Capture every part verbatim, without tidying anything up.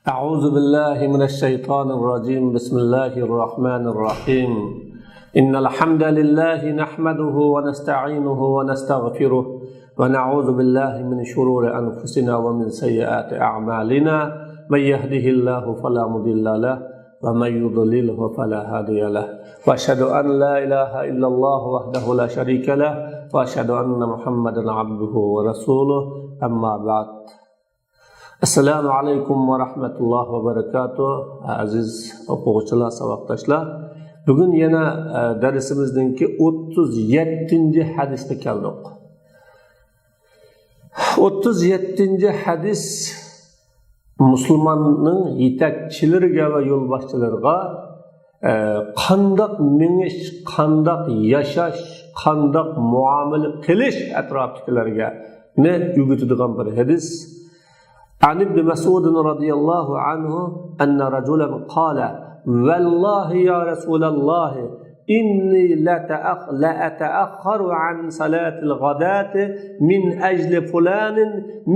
أعوذ بالله من الشيطان الرجيم. بسم الله الرحمن الرحيم. إن الحمد لله نحمده ونستعينه ونستغفره، ونعوذ بالله من شرور أنفسنا ومن سيئات أعمالنا. من يهده الله فلا مضل له، ومن يضلله فلا هادي له. وأشهد أن لا إله إلا الله وحده لا شريك له، وأشهد أن محمدا عبده ورسوله. أما بعد. ئەسسالامۇ ئەلەيكۇم ۋە رەھمەتۇللاھى ۋە بەرىكاتۇھ. ئەزىز ئوقۇغۇچىلار، ساۋاقداشلار، بۈگۈن يەنە، ئە، دەرسىمىزنىڭكى ئوتتۇز يەتتىنچى ھەدىسىگە كەلدۇق. ئوتتۇز يەتتىنچى ھەدىس مۇسۇلماننىڭ يېتەكچىلىرىگە ۋە يولباشچىلىرىغا، ئە، قانداق مېڭىش، قانداق ياشاش، قانداق مۇئامىلە قىلىش ئەتراپتىكىلەرگە نى ئۆگىتىدىغان بىر ھەدىس. عن ابن مسعود رضي الله عنه أن رجلا قال: والله يا رسول الله، إني لتأخ-، لأتأخر عن صلاة الغداة من أجل فلان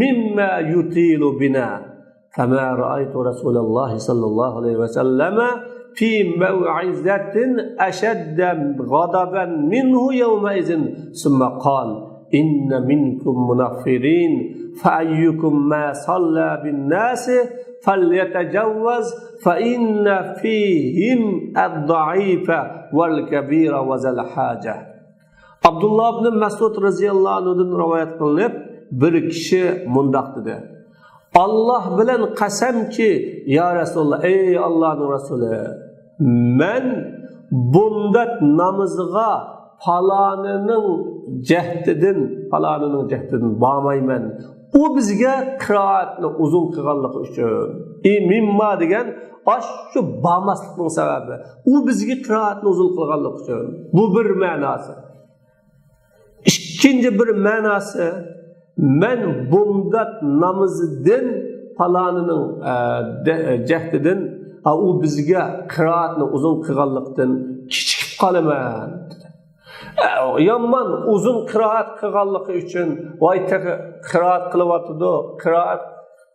مما يطيل بنا. فما رأيت رسول الله صلى الله عليه وسلم في موعظة أشد غضبا منه يومئذ، ثم قال: إن منكم منفرين، فأيكم ما صلى بالناس فليتجوز، فإن فيهم الضعيف والكبير وذا الحاجة. ئابدۇللا ئىبنى مەسئۇد رەزىياللاھۇ ئەنھۇدىن رىۋايەت قىلىنىپ، بىر كىشى مۇنداق دېدى: ئاللاھ بىلەن قەسەمكى، يا رەسۇلاللاھ، ئەي ئاللاھنىڭ رەسۇلى، مەن بۇمدات نامىزىغا پالانىنىڭ جەھدىدىن، پالانىنىڭ جەھدىدىن بارمايمەن. ئۇ بىزگە قىرائەتنى ئۇزۇن قىلغانلىقى ئۈچۈن. ئى مىمما دېگەن ئاشۇ بارماسلىقنىڭ سەۋەبى. ئۇ بىزگە قىرائەتنى ئۇزۇن قىلغانلىقى ئۈچۈن. بۇ بىر مەناسى. ئىككىنچى بىر مەناسى، مەن بۇمدات نامىزىدىن پالانىنىڭ، ئە، دە-، جەھدىدىن، ئا، ئۇ بىزگە قىرائەتنى ئۇزۇن قىلغانلىقتىن كېچىكىپ قالىمەن. ئە، يامان ئۇزۇن قىرائەت قىلغانلىقى ئۈچۈن، ۋاي، تېخى قىرائەت قىلىۋاتىدۇ، قىرائەت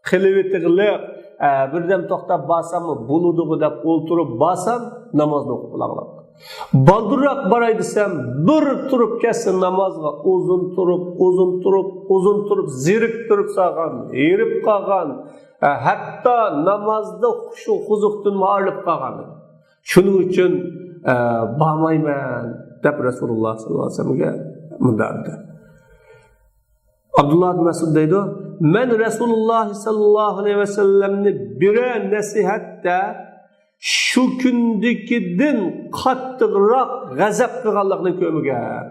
قىلىۋېتىغلىق، ئە، بىردەم توختاپ بارساممۇ بولىدىغۇ دەپ ئولتۇرۇپ بارسام، نامازنى ئوقۇپ بولالمايمەن. بالدۇرراق باراي دېسەم، بىر تۇرۇپ كەتسە نامازغا، ئۇزۇن تۇرۇپ، ئۇزۇن تۇرۇپ، ئۇزۇن تۇرۇپ، زېرىكتۈرۈپ سالغان، ھېرىپ قالغان، ئە، ھەتتا نامازدا خۇشۇ خۇزۇقتىنمۇ ئايرىلىپ قالغان. شۇنىڭ ئۈچۈن، ئە، بارمايمەن دەپ رەسۇلۇللاھ سەللەللاھۇ ئەلەيھى ۋەسەللەمگە مۇنداق دېدى. ئابدۇللا ئىبن مەسئۇد دەيدۇ، مەن رەسۇلۇللاھ سەللەللاھۇ ئەلەيھى ۋەسەللەمنى بىرەر نەسىھەتتە شۇ كۈندىكىدىن قاتتىقراق غەزەپ قىلغانلىقىنى كۆرمىگەن.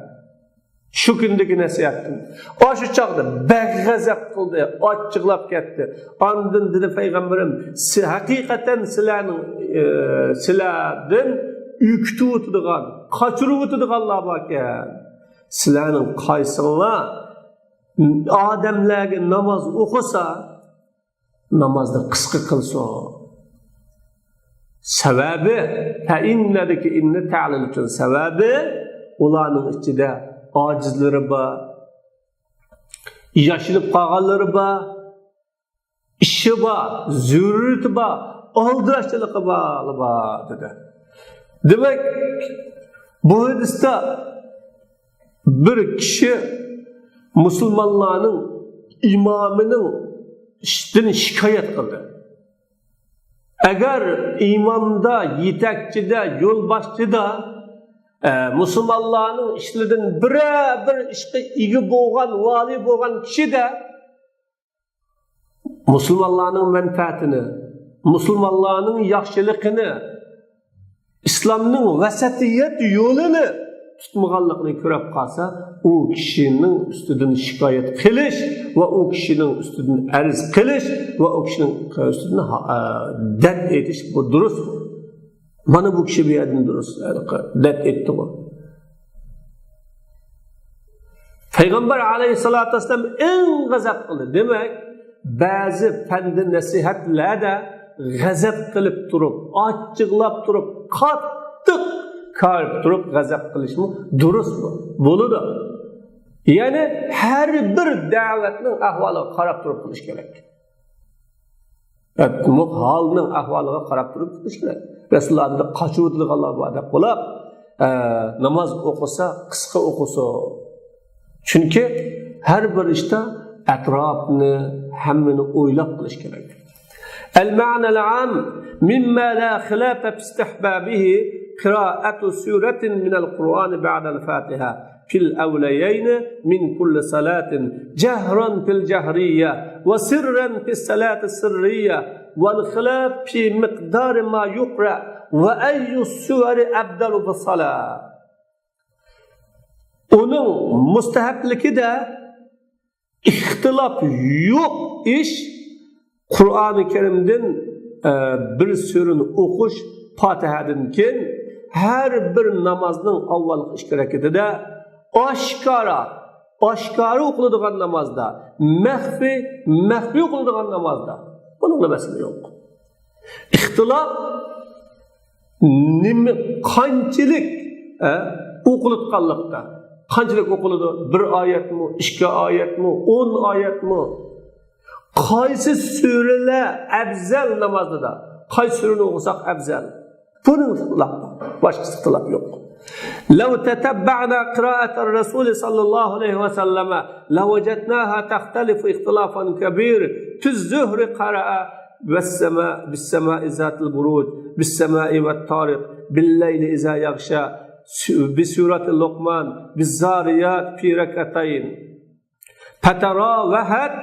شۇ كۈندىكى نەسىھەتتىن. ئاشۇ چاغدا بەك غەزەپ قىلدى، ئاچچىقلاپ كەتتى. ئاندىن دېدى پەيغەمبىرىم، سى-، ھەقىقەتەن سىلەرنىڭ، ئى، سىلەردىن ئۈركۈتۈۋېتىدىغان، قاچۇرۇۋېتىدىغانلار باركەن. سىلەرنىڭ قايسىڭلار ئادەملەرگە ناماز ئوقۇسا، نامازنى قىسقا قىلسۇن. سەۋەبى، فەئىننەدىكى ئىننى تەلىل ئۈچۈن. سەۋەبى، ئۇلارنىڭ ئىچىدە ئاجىزلىرى بار، ياشىنىپ قالغانلىرى بار، ئىشى بار، زۆرۈرىيىتى بار، ئالدىراشچىلىقى بار، بار، دېدى. دېمەك، بۇ ھەدىستە بىر كىشى مۇسۇلمانلارنىڭ ئىمامىنىڭ ئىشىدىن شىكايەت قىلدى. ئەگەر ئىمامدا، يېتەكچىدە، يولباشچىدا، ئە، مۇسۇلمانلارنىڭ ئىشلىرىدىن بىرەر بىر ئىشقا ئىگە بولغان، ۋالىي بولغان كىشىدە مۇسۇلمانلارنىڭ مەنپەئەتىنى، مۇسۇلمانلارنىڭ ياخشىلىقىنى، ئىسلامنىڭ ۋەسەتىيەت يولىنى تۇتمىغانلىقىنى كۆرۈپ قالسا، ئۇ كىشىنىڭ ئۈستىدىن شىكايەت قىلىش ۋە ئۇ كىشىنىڭ ئۈستىدىن ئەرز قىلىش ۋە ئۇ كىشىنىڭ ئۈستىدىن ھا-، ئە، دەپ ئېيتىش بۇ دۇرۇس. مانا بۇ كىشى بۇ يەردىن دۇرۇس، ھېلىقى دەپ ئېيتتىغۇ. پەيغەمبەر ئەلەيھىسسالاتۇ ۋەسسالام ئەڭ غەزەپ قىلدى. دېمەك، بەزى پەندى نەسىھەتلەردە غەزەپ قىلىپ تۇرۇپ، ئاچچىقلاپ تۇرۇپ، قاتتىق كايىپ تۇرۇپ غەزەپ قىلىشمۇ دۇرۇس بولىدۇ. يەنى ھەر بىر دەۋەتنىڭ ئەھۋالىغا قاراپ تۇرۇپ قىلىش كېرەك. ھالنىڭ ئەھۋالىغا قاراپ تۇرۇپ ئوقۇش كېرەك. رەسۇلۇللا دېدى، قاچۇرۇۋېتىدىغانلار بار دەپ بولاپ، ئە، ناماز ئوقۇسا قىسقا ئوقۇسۇن. چۈنكى ھەر بىر ئىشتا ئەتراپنى، ھەممىنى ئويلاپ قىلىش كېرەك. المعنى العام مما لا خلاف في استحبابه قراءة سورة من القرآن بعد الفاتحة في الأوليين من كل صلاة، جهرا في الجهرية، وسرا في الصلاة السرية، والخلاف في مقدار ما يقرأ، وأي السور أفضل في الصلاة. ئۇنىڭ مۇستەھەبلىكىدە ئىختىلاپ يوق ئىش، قۇرئانى كەرىمدىن، ئە، بىر سۈرىنى ئوقۇش، پاتىھەدىن كېيىن ھەر بىر نامازنىڭ ئاۋۋالقى ئىككى رەكىتىدە ئاشكارا، ئاشكارا ئوقۇلىدىغان نامازدا، مەخپىي، مەخپىي ئوقۇلىدىغان نامازدا. بۇنىڭدا مەسىلە يوق. ئىختىلاپ نېمە، قانچىلىك، ئە، ئوقۇلۇۋاتقانلىقتا. قانچىلىك ئوقۇلىدۇ؟ بىر ئايەتمۇ، ئىككى ئايەتمۇ، ئون ئايەتمۇ؟ قايسى سۈرىلەر ئەۋزەل نامازدا؟ قايسى سۈرىنى ئوقۇساق ئەۋزەل؟ بۇنىڭ ئىختىلاپ، باشقىسى ئىختىلاپ يوق. لو تتبعنا قراءة الرسول صلى الله عليه وسلم لوجدناها تختلف اختلافا كبير. في الظهر قرأ والسماء، بالسماء ذات البروج، بالسماء والطارق، بالليل إذا يغشى، بسورة لقمان، بالذاريات في ركعتين. فتراوحت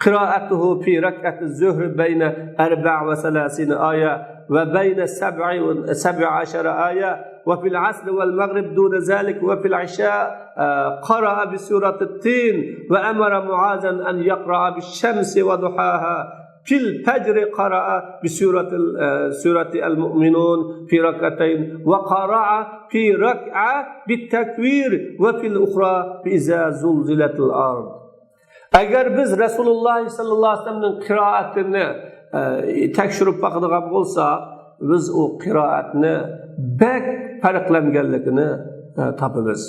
قراءته في ركعة الظهر بين أربع وثلاثين آية وبين سبع، سبع عشر آية، وفي العصر والمغرب دون ذلك، وفي العشاء، آه، قرأ بسورة التين، وأمر معاذا أن يقرأ بالشمس وضحاها، في الفجر قرأ بسورة ال-، آه، سورة المؤمنون في ركعتين، وقرأ في ركعة بالتكوير، وفي الأخرى بإذا زلزلت الأرض. ئەگەر بىز رەسۇلۇللا ساللاللاھۇ ئەلەيھى ۋەسەللەمنىڭ قىرائىتىنى، ئە، تەكشۈرۈپ باقىدىغان بولساق، بىز ئۇ قىرائەتنى بەك پەرقلەنگەنلىكىنى، ئە، تاپىمىز.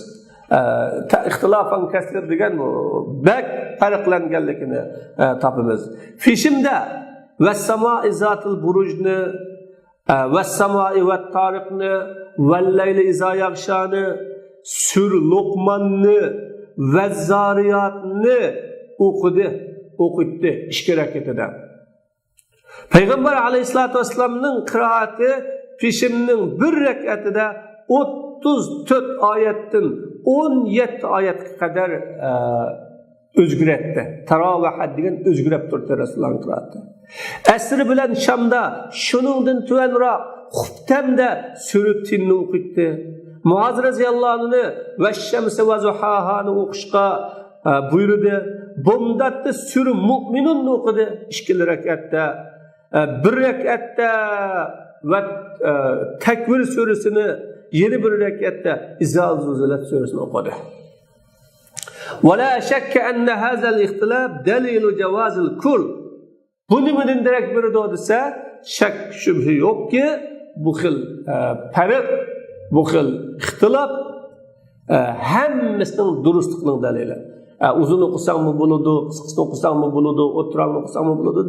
ئە، تە-، ئىختىلاپەن كەسىر دېگەن بۇ بەك پەرقلەنگەنلىكىنى، ئە، تاپىمىز. پېشىمدە ۋەسسامائى زاتىل بۇرۇجنى، ئە، ۋەسسامائى ۋەتتارىقنى، ۋەللەيلى ئىزا يەغشانى، سۈر لوقماننى، ۋەززارىياتنى ئوقۇدى، ئوقۇتتى ئىككى رەكىتىدە. پەيغەمبەر ئەلەيھىسسالاتۇ ۋەسسالامنىڭ قىرائىتى پېشىمنىڭ بىر رەكئەتىدە ئوتتۇز تۆت ئايەتتىن ئون يەتتە ئايەتكە قەدەر، ئە، ئۆزگىرەتتى. تاراۋەھەت دېگەن ئۆزگىرەپ تۇردى رەسۇلۇللانىڭ قىرائىتى. ئەسىر بىلەن شامدا شۇنىڭدىن تۆۋەنراق خۇپتەمدە سۈرە تىننى ئوقۇيتتى. مۇئاز رەزىياللاھۇ ئەنھۇنى ۋەششەمسى ۋەزۇھاھانى ئوقۇشقا، ئە، بۇيرۇدى. بامداتتا سۈرە مۇئمىنۇننى ئوقۇدى ئىككىلا رەكئەتتە. ئە، بىر رەكئەتتە ۋە، ئە، تەكۋىر سۈرىسىنى، يەنە بىر رەكئەتتە ئىزا زۇلزىلەت سۈرىسىنى ئوقۇدى. ولا شك أن هذا الاختلاف دليل جواز الكل. بۇ نېمىدىن دېرەك بېرىدۇ دېسە، شەك شۈبھە يوقكى، بۇ خىل، ئە، پەرق، بۇ خىل ئىختىلاپ، ئە، ھەممىسىنىڭ دۇرۇسلۇقىنىڭ دەلىلى. ئە، ئۇزۇن ئوقۇساڭمۇ بولىدۇ، قىسقىسىنى ئوقۇساڭمۇ بولىدۇ، ئوتتۇرانى ئوقۇساڭمۇ بولىدۇ.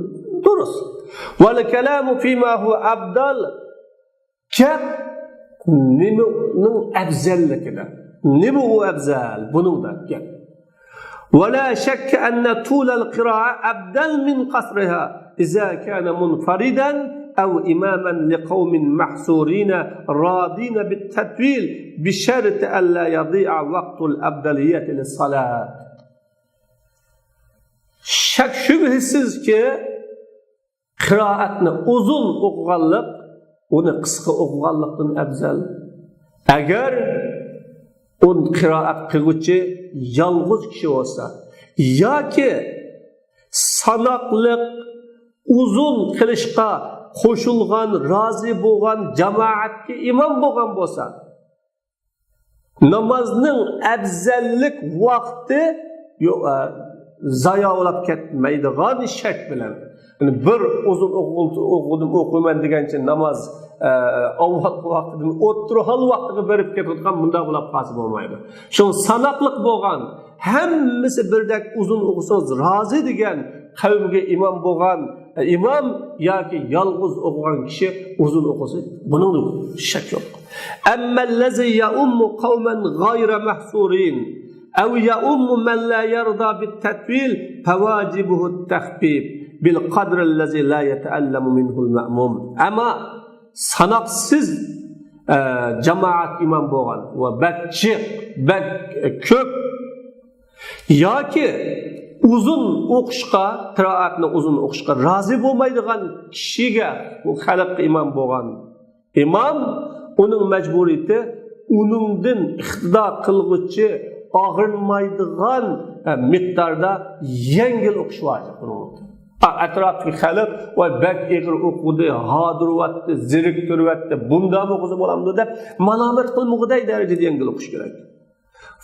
دۇرۇس. والكلام فيما هو أفضل. گەپ نېمىنىڭ ئەۋزەللىكىدە؟ نېمە ئۇ ئەۋزەل؟ بۇنىڭدا گەپ. ولا شك أن طول القراءة أفضل من قصرها إذا كان منفردا أو إماما لقوم محصورين راضين بالتطويل بشرط ألا يضيع وقت الأفضلية للصلاة. شەك شۈبھىسىزكى، قىرائەتنى ئۇزۇن ئوقۇغانلىق ئۇنى قىسقا ئوقۇغانلىقتىن ئەۋزەل. ئەگەر ئۇ قىرائەت قىلغۇچى يالغۇز كىشى بولسا ياكى ساناقلىق ئۇزۇن قىلىشقا قوشۇلغان، رازى بولغان جامائەتكە ئىمام بولغان بولسا، نامازنىڭ ئەۋزەللىك ۋاقتى يو-، ئە، زايا بولاپ كەتمەيدىغان شەرت بىلەن. يەنى بىر ئۇزۇن ئوقۇ-، ئوقۇدۇم، ئوقۇيمەن دېگەنچە ناماز، ئە، ئاۋۋالقى ۋاقتىدىن ئوتتۇرا ھال ۋاقتىغا بېرىپ كېتىۋاتقان مۇنداق بولاپ قالسا بولمايدۇ. شۇڭا ساناقلىق بولغان، ھەممىسى بىردەك ئۇزۇن ئوقۇسىڭىز رازى دېگەن قەۋمگە ئىمام بولغان، ئىمام ياكى يالغۇز ئوقۇغان كىشى ئۇزۇن ئوقۇسا، بۇنىڭدا شەك يوق. أما الذي يؤم قوما غير محصورين أو يؤم من لا يرضى بالتطويل فواجبه التخفيف بالقدر الذي لا يتألم منه المأموم. ئەمما ساناقسىز، ئە، جامائەت ئىمام بولغان ۋە بەك جىق، بەك، ئە، كۆپ ياكى ئۇزۇن ئوقۇشقا، قىرائەتنى ئۇزۇن ئوقۇشقا رازى بولمايدىغان كىشىگە، بۇ خەلققە ئىمام بولغان ئىمام، ئۇنىڭ مەجبۇرىيىتى ئۇنىڭدىن ئىقتىدا قىلغۇچى ئاغرىنمايدىغان، ئە، مىقداردا يەڭگىل ئوقۇش ۋاجىپ ئۇنىڭ. ئا، ئەتراپتىكى خەلق، ۋاي، بەك ئېغىر ئوقۇدى، ھادۇرۇۋەتتى، زېرىكتۈرۈۋەتتى، بۇنداقمۇ ئوقۇسا بولامدۇ دەپ مالامەت قىلمىغۇدەك دەرىجىدە يەڭگىل ئوقۇش كېرەك.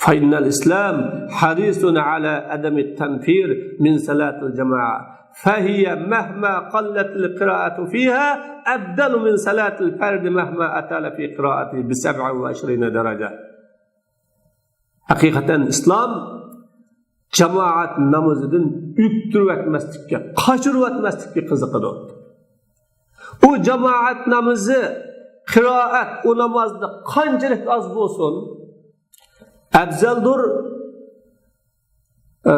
فإن الإسلام حريص على عدم التنفير من صلاة الجماعة، فهي مهما قلت القراءة فيها أفضل من صلاة الفرد مهما أطال في قراءته بسبع وعشرين درجة. ھەقىقەتەن ئىسلام جامائەت نامىزىدىن ئۆتتۈرۈۋەتمەسلىككە، قاچۇرۇۋەتمەسلىككە قىزىقىدۇ. ئۇ جامائەت نامىزى، قىرائەت ئۇ نامازدا قانچىلىك ئاز بولسۇن، ئەپزەلدۇر، ئە،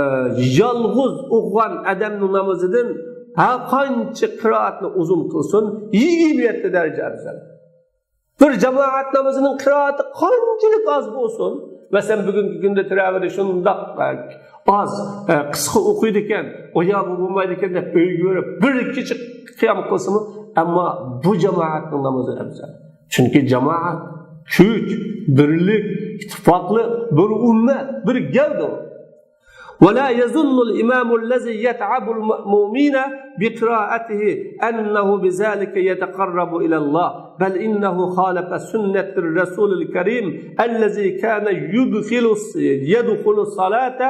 يالغۇز ئوقۇغان ئادەمنىڭ نامىزىدىن ھەر قانچە قىرائەتنى ئۇزۇن قىلسۇن، يىگىرمە يەتتە دەرىجە ئەپزەل. بىر جامائەت نامىزىنىڭ قىرائىتى قانچىلىك ئاز بولسۇن، مەسىلەن، بۈگۈنكى كۈندە تەراۋىھدا شۇنداق، ئە، ئاز، ئە، قىسقا ئوقۇيدىكەن، ئۇ يا بۇ بولمايدىكەن دەپ ئۆيگە بېرىپ بىر كېچە قىيام قىلسىمۇ، ئەمما بۇ جامائەتنىڭ نامىزى ئەۋزەل. چۈنكى جامائەت كۈچ، بىرلىك، ئىتتىپاقلىق، بىر ئۈممەت، بىر گەۋدە. ولا يظن الإمام الذي يتعب المأمومين بقراءته أنه بذلك يتقرب إلى الله، بل إنه خالف سنة الرسول الكريم الذي كان يدخل، يدخل الصلاة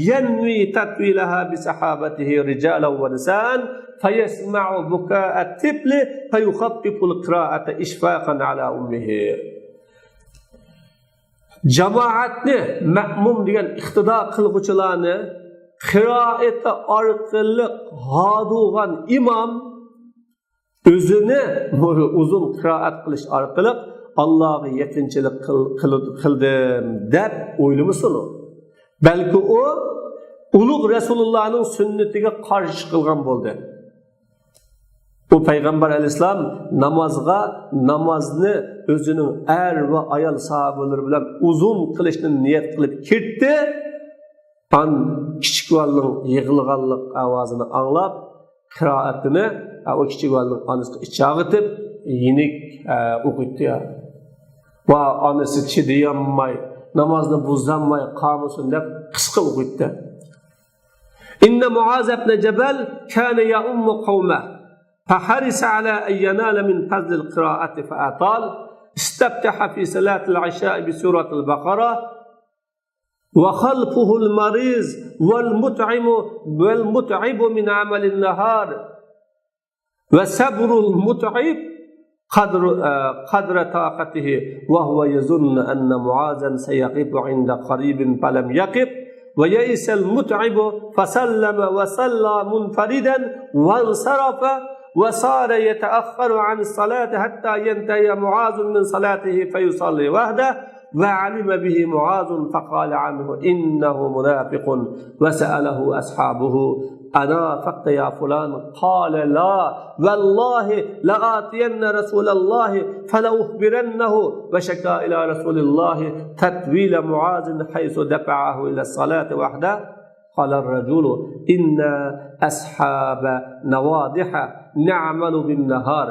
ينوي تطويلها بصحابته رجالا ونساء، فيسمع بكاء الطفل فيخفف القراءة إشفاقا على أمه. جامائەتنى، مەئمۇم دېگەن ئىقتىدا قىلغۇچىلارنى قىرائىتى ئارقىلىق ھادۇغان ئىمام ئۆزىنى ئۇزۇن قىرائەت قىلىش ئارقىلىق ئاللاغا يېقىنچىلىق قىل-، قىل-، قىلدىم دەپ ئويلىمىسۇن ئۇ. بەلكى ئۇ ئۇلۇغ رەسۇلۇللانىڭ سۈننىتىگە قارشى چىقىلغان بولدى. ئۇ پەيغەمبەر ئەلەيھىسسالام نامازغا، نامازنى ئۆزىنىڭ ئەر ۋە ئايال ساھابىلىرى بىلەن ئۇزۇن قىلىشنى نىيەت قىلىپ كىردى. ئان كىچىك بالىنىڭ يىغلىغانلىق ئاۋازىنى ئاڭلاپ، قىرائىتىنى، ئا، ئۇ كىچىك بالىنىڭ ئانىسىغا ئىچاغىتىپ، يېنىك، ئە، ئوقۇيتتى يا. ۋا ئانىسى چىدىيالماي، نامازنى بۇزالماي قالمىسۇن دەپ قىسقا ئوقۇيتتى. إن معاذ بن جبل كان يؤم قومه فحرص على أن ينال من فضل القراءة فأطال، استفتح في صلاة العشاء بسورة البقرة، وخلفه المريض والمتعب، والمتعب من عمل النهار، وصبر المتعب قدر، آه، قدر طاقته، وهو يظن أن معاذا سيقف عند قريب فلم يقف، ويئس المتعب فسلم وصلى منفردا وانصرف، وصار يتأخر عن الصلاة حتى ينتهي معاذ من صلاته فيصلي وحده، وعلم به معاذ فقال عنه إنه منافق، وسأله أصحابه أنافقت يا فلان؟ قال لا، والله لآتين رسول الله فلأخبرنه، وشكا إلى رسول الله تطويل معاذ حيث دفعه إلى الصلاة وحده. قال الرجل إنا أصحاب نواضح نعمل بالنهار.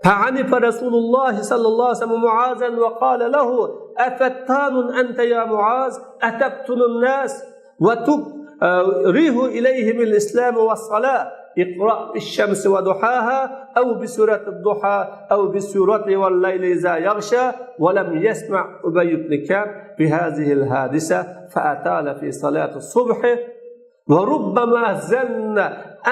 فعنف رسول الله صلى الله عليه وسلم معاذا وقال له أفتان أنت يا معاذ أتفتن الناس وتكره إليهم الإسلام والصلاة؟ اقرأ بالشمس وضحاها أو بسورة الضحى أو بسورة والليل إذا يغشى. ولم يسمع أبي بن كعب بهذه الحادثة فأطال في صلاة الصبح، وربما ظن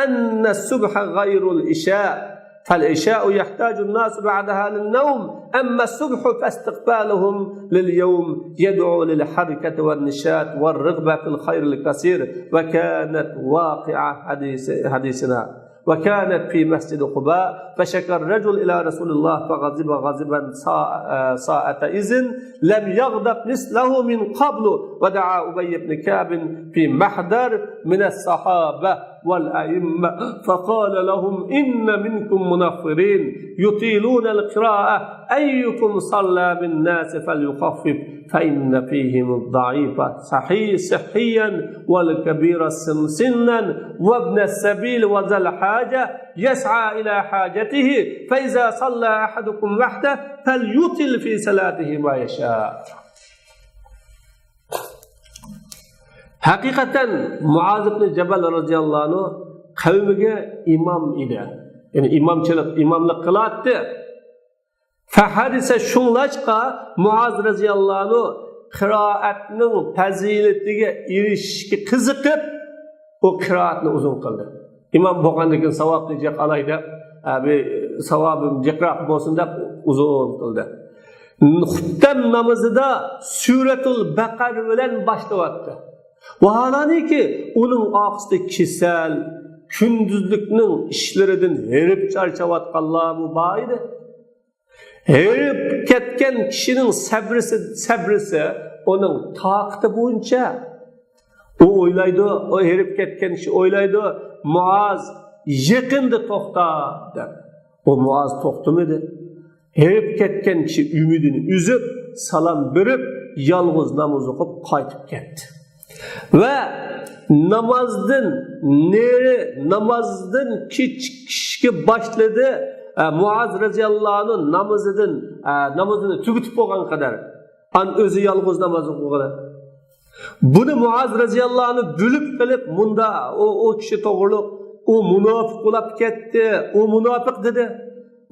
أن الصبح غير العشاء، فالعشاء يحتاج الناس بعدها للنوم، أما الصبح فاستقبالهم لليوم يدعو للحركة والنشاط والرغبة في الخير الكثير، وكانت واقعة حديث-، حديثنا. وكانت في مسجد قباء، فشكا الرجل إلى رسول الله فغضب غضبا سا-، ساعتئذ لم يغضب مثله من قبل، ودعا أبي بن كعب في محضر من الصحابة والأئمة فقال لهم: إن منكم منفرين يطيلون القراءة، أيكم صلى بالناس فليخفف، فإن فيهم الضعيف صحي-، صحيا، والكبير سن-، سنا، وابن السبيل، وذا الحاجة يسعى إلى حاجته، فإذا صلى أحدكم وحده فليطل في صلاته ما يشاء. ھەقىقەتەن مۇئاز ئىبنى جەبەل رەزىياللاھۇ ئەنھۇ قەۋمىگە ئىمام ئىدى. يەنى ئىمامچىلىق، ئىماملىق قىلاتتى. فەھەدىسە، شۇڭلاشقا مۇئاز رەزىياللاھۇ ئەنھۇ قىرائەتنىڭ پەزىلىتىگە ئېرىشىشكە قىزىقىپ، ئۇ قىرائەتنى ئۇزۇن قىلدى. ئىمام بولغاندىن كېيىن ساۋابنى جىق ئالاي دەپ، ھە، بىر ساۋابىم جىقراق بولسۇن دەپ ئۇزۇن قىلدى. خۇپتەم نامىزىدا سۈرەتۇل بەقەرە بىلەن باشلىۋەتتى. ۋاھالەنكى، ئۇنىڭ ئارقىسىدا كېسەل، كۈندۈزلۈكنىڭ ئىشلىرىدىن ھېرىپ چارچاۋاتقانلارمۇ بار ئىدى. ھېرىپ كەتكەن كىشىنىڭ سەبرىسى، سەبرىسى ئۇنىڭ تاقىتى بويىچە. ئۇ ئويلايدۇ، ئۇ ھېرىپ كەتكەن كىشى ئويلايدۇ، مۇئاز يېقىندا توختار دەپ. ئۇ مۇئاز توختىمىدى. ھېرىپ كەتكەن كىشى ئۈمىدىنى ئۈزۈپ، سالام بېرىپ، يالغۇز ناماز ئوقۇپ قايتىپ كەتتى. ۋە نامازدىن نېرى، نامازدىن كېچىكىشكە باشلىدى. ئە، مۇئاز رەزىياللاھۇ ئەنھۇ نامىزىدىن، ئە، نامىزىنى تۈگىتىپ بولغان قەدەر. ئان ئۆزى يالغۇز ناماز ئوقۇغىلى. بۇنى مۇئاز رەزىياللاھۇ ئەنھۇ بىلىپ قېلىپ، مۇندا ئۇ، ئۇ كىشى توغرۇلۇق، ئۇ مۇناپىق بولاپ كەتتى، ئۇ مۇناپىق دېدى.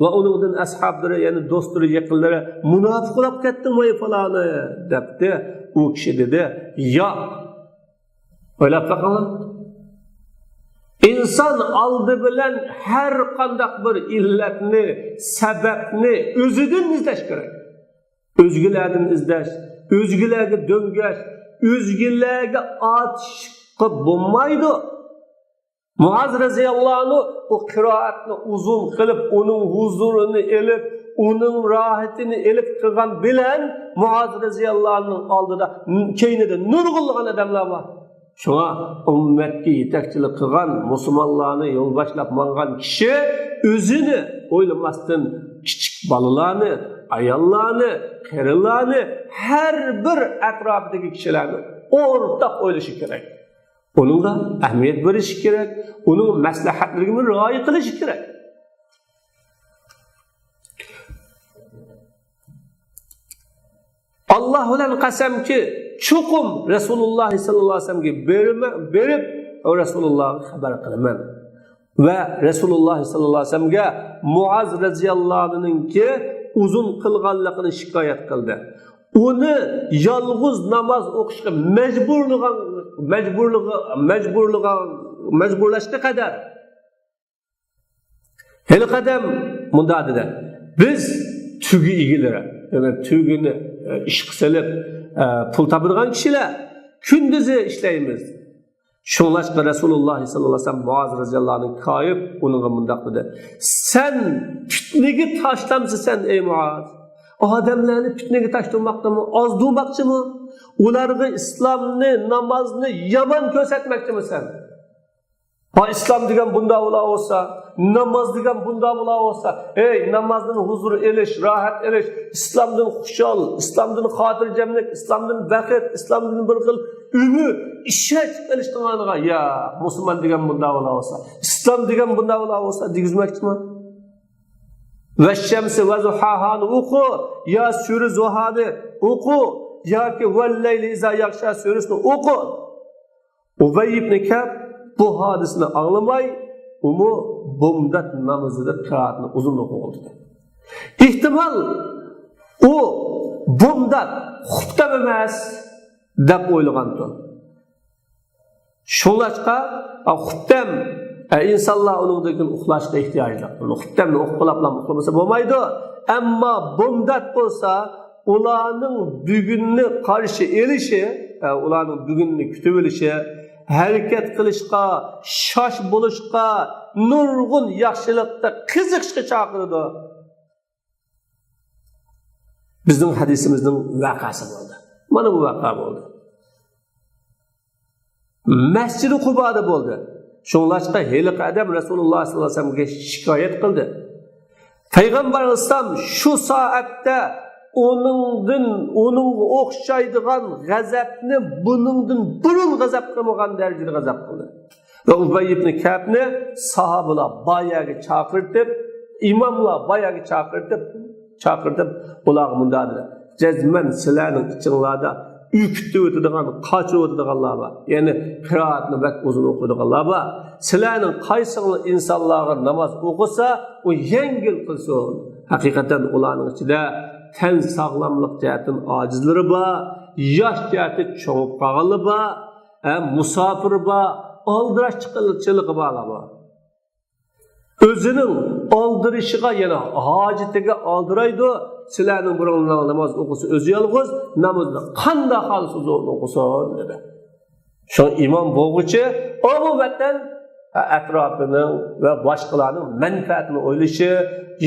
ۋە ئۇنىڭدىن ئەسھابلىرى، يەنى دوستلىرى، يېقىنلىرى، مۇناپىق بولاپ كەتتىڭ ۋەي پالانى دەپتى. ئۇ كىشى دېدى، ياق. ئويلاپ بېقىڭلار. ئىنسان ئالدى بىلەن ھەر قانداق بىر ئىللەتنى، سەۋەبنى ئۆزىدىن ئىزدەش كېرەك. ئۆزگىلەردىن ئىزدەش، ئۆزگىلەرگە دۆڭگەش، ئۆزگىلەرگە ئارتىشىشقا بولمايدۇ. مۇئاز رەزىياللاھۇ ئەنھۇ ئۇ قىرائەتنى ئۇزۇن قىلىپ، ئۇنىڭ ھۇزۇرىنى ئېلىپ، ئۇنىڭ راھىتىنى ئېلىپ قىلغان بىلەن مۇئاز رەزىياللاھۇ ئەنھۇنىڭ ئالدىدا، كەينىدە نۇرغۇنلىغان ئادەملەر بار. شۇڭا ئۈممەتكە يېتەكچىلىك قىلغان، مۇسۇلمانلارنى يول باشلاپ ماڭغان كىشى ئۆزىنى ئويلىماستىن، كىچىك بالىلارنى، ئاياللارنى، قېرىلارنى، ھەر بىر ئەتراپىدىكى كىشىلەرنى ئورتاق ئويلىشى كېرەك. ئۇنىڭغا ئەھمىيەت بېرىشى كېرەك، ئۇنىڭ مەسلىھەتلىرىگىمۇ رىئايە قىلىشى كېرەك. ئاللاھ بىلەن قەسەمكى، چوقۇم رەسۇلۇللاھ سەللەللاھۇ ئەلەيھى ۋەسەللەمگە بېرىمەن، بېرىپ، ئۇ رەسۇلۇللاھقا خەۋەر قىلىمەن. ۋە رەسۇلۇللاھ سەللەللاھۇ ئەلەيھى ۋەسەللەمگە مۇئاز رەزىياللاھۇ ئەنھۇنىڭكى ئۇزۇن قىلغانلىقىنى شىكايەت قىلدى. ئۇنى يالغۇز ناماز ئوقۇشقا مەجبۇرلىغان، مەجبۇرلىغا-، مەجبۇرلىغان، مەجبۇرلاشقا قەدەر. ھېلىقى ئادەم مۇنداق دېدى، بىز تۆگە ئىگىلىرى، يەنى تۆگىنى، ئە، ئىشقا سېلىپ، ئە، پۇل تاپىدىغان كىشىلەر، كۈندۈزى ئىشلەيمىز. شۇڭلاشقا رەسۇلۇللاھ سەللەللاھۇ ئەلەيھى ۋەسەللەم مۇئاز رەزىياللاھۇ ئەنھۇنى كايىپ، ئۇنىڭغا مۇنداق دېدى، سەن پىتنىگە تاشلامسەن سەن، ئەي مۇئاز؟ ئادەملەرنى پىتنىگە تاشلىماقچىمۇ، ئازدۇرماقچىمۇ؟ ئۇلارغا ئىسلامنى، نامازنى يامان كۆرسەتمەكچىمۇ سەن؟ ھا، ئىسلام دېگەن بۇنداق بولا بولسا، ناماز دېگەن بۇنداق بولا بولسا، ھەي، نامازدىن ھۇزۇر ئېلىش، راھەت ئېلىش، ئىسلامدىن خۇشال، ئىسلامدىن خاتىرجەملىك، ئىسلامدىن بەخت، ئىسلامدىن بىر خىل ئۈمىد، ئىشەنچ ئېلىشتىن ئاڭلىغان، يا، مۇسۇلمان دېگەن بۇنداق بولا بولسا، ئىسلام دېگەن بۇنداق بولا بولسا دېگۈزمەكچىمۇ؟ ۋەششەمسى ۋەزۇھاھانى ئوقۇ، يا سۈرە زۇھانى ئوقۇ، ياكى ۋەللەيلى ئىزا يەغشا سۈرىسىنى ئوقۇ. ئۇبەي ئىبنى كەئب بۇ ھادىسىنى ئاڭلىماي، ئۇمۇ بومدات نامىزىدا قىرائەتنى ئۇزۇن ئوقۇغان ئىدى. ئېھتىمال، ئۇ بومدات خۇپتەم ئەمەس دەپ ئويلىغانتۇ. شۇڭلاشقا، ئا، خۇپتەم، ئە، ئىنسانلار ئۇنىڭدىن كېيىن ئۇخلاشقا ئېھتىياجلىق. خۇپتەمنى ئوقۇپ بولاپلا ئۇخلىمىسا بولمايدۇ. ئەمما بومدات بولسا، ئۇلارنىڭ بۈگۈننى قارشى ئېلىشى، ئە، ئۇلارنىڭ بۈگۈننى كۈتۈۋېلىشى، ھەرىكەت قىلىشقا، شاش بولۇشقا، نۇرغۇن ياخشىلىققا قىزىقىشقا چاقىرىدۇ. بىزنىڭ ھەدىسىمىزنىڭ ۋەقەسى بولدى. مانا بۇ ۋەقە بولدى. مەسجىدى قۇبادا بولدى. شۇڭلاشقا ھېلىقى ئادەم رەسۇلۇللاھ سەللەللاھۇ ئەلەيھى ۋەسەللەمگە شىكايەت قىلدى. پەيغەمبەر ئەلەيھىسسالام شۇ سائەتتە ئۇنىڭدىن، ئۇنىڭغا ئوخشايدىغان غەزەپنى بۇنىڭدىن بۇرۇن غەزەپ قىلمىغان دەرىجىدە غەزەپ قىلدى. ۋە ئۇبەي ئىبنى كەئبنى ساھابىلار بار يەرگە چاقىرتىپ، ئىماملار بار يەرگە چاقىرتىپ، چاقىرتىپ، ئۇلارغا مۇنداق دېدى: جەزمەن سىلەرنىڭ ئىچىڭلاردا ئۈركۈتۈۋېتىدىغان، قاچۇرۇۋېتىدىغانلار بار. يەنى قىرائەتنى بەك ئۇزۇن ئوقۇيدىغانلار بار. سىلەرنىڭ قايسىڭلار ئىنسانلارغا ناماز ئوقۇسا، ئۇ يەڭگىل قىلسۇن. ھەقىقەتەن ئۇلارنىڭ ئىچىدە تەن ساغلاملىق جەھەتتىن ئاجىزلىرى بار، ياش جەھەتتە چوڭىيىپ قالغانلار بار، ھە، مۇساپىر بار، ئالدىراشچىلىقى بارلار بار. ئۆزىنىڭ ئالدىرىشىغا، يەنى ھاجىتىگە ئالدىرايدۇ. سىلەرنىڭ بىرىڭلار ناماز ئوقۇسا ئۆزى يالغۇز، نامازنى قانداق خالىسا ئۆزى ئوقۇسۇن، دېدى. شۇڭا ئىمام بولغۇچى ئومۇمەن ئەتراپىنىڭ ۋە باشقىلارنىڭ مەنپەئەتىنى ئويلىشى،